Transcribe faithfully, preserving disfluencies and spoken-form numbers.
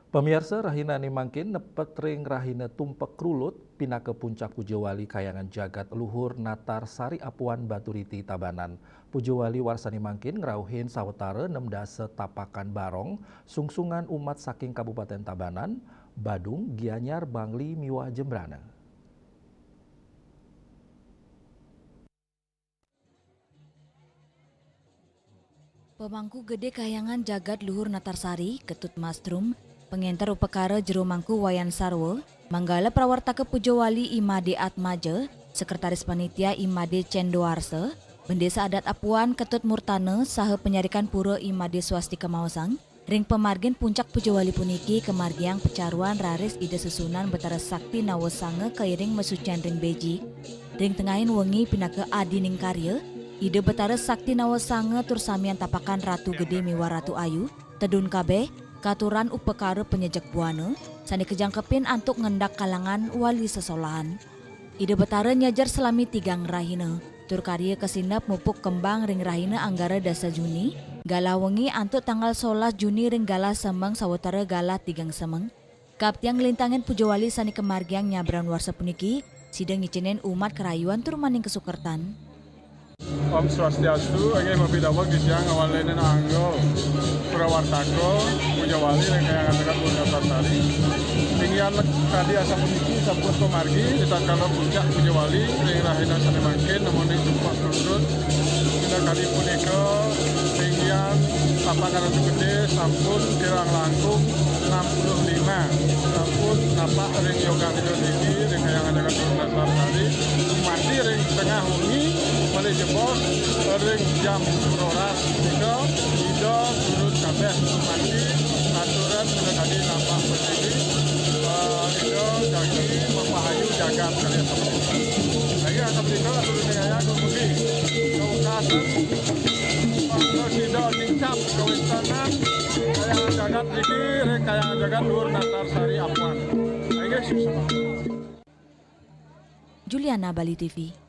Pamiarsa, rahina ané mangkin nepet ring rahina Tumpek Krulut, pinaka puncak puja wali Kahyangan Jagat Luhur Natar Sari Apuan Baturiti Tabanan. Puja wali warsané mangkin ngrauhin sawatara nem dasa tapakan barong, sungsungan umat saking Kabupatén Tabanan, Badung, Gianyar, Bangli, miwah Jembrana. Pemangku Gedé Kahyangan Jagat Luhur Natar Sari, Ketut Mastrum, pangénter upakara Jero Mangku Wayan Sarwa, manggala prawartaka puja wali I Madé Atmaja, Sekretaris Panitia I Madé Céndoarsa, Bendésa Adat Apuan Ketut Murtana saha panyarikan pura I Madé Swastika maosang, ring pamargin puncak puja wali puniki kamargiang pacaruan raris Ida Sesuunan Betara Sakti Nawasanga kairing masucian ring béji. Ring tengahing wengi pinaka adining karya, Ida Betara Sakti Nawasanga tur samian tapakan Ratu Gedé miwah Ratu Ayu, tedun kabéh, katuran upakara panyejek buana, sané kajangkepin antuk ngendak kalangan wali sesolahan. Ida Betara nyajar salami tigang rahina, tur karya kasineb mupuk kembang ring rahina Anggara dasa Juni, galah wengi antuk tanggal solas Juni ring galah semeng sawatara galah tigang semeng. Kaptiang nglintangin puja wali sané kamargiang nyabran warsa puniki, sida ngicénin umat karayuan tur maning kasukertan. Om Swastiastu, inggih mapidaweg titiang Awalena Angga, prawartaka puja wali ring Kahyangan Jagat Luhur Natar Sari. Ring yan kadi asapuniki sampun pamargi, ritatkala puncak puja wali ring rahina sané mangkin, nemonin Tumpek Krulut. Pinakadi punika, ring yan tapakan Ratu Gedé sampun kirang langkung enam puluh lima, sampun napak ring yoganira niki, ring Kahyangan Jagat Luhur Natar Sari, mati ring tengah wengi, malih jebos ring jam roras punika, Ida turun kabéh mati, aturan minakadi napak pertiwi, eh, Ida jagi mapahayu jagat kalih asapunika. Jagi asapunika, atur ring ayah dumugi kawekasan, mangda sida nincap kawéntenan Kahyangan Jagat niki ring Kahyangan Jagat Luhur Natar Sari Apuan. Inggih, suksma. Juliana, Bali T V.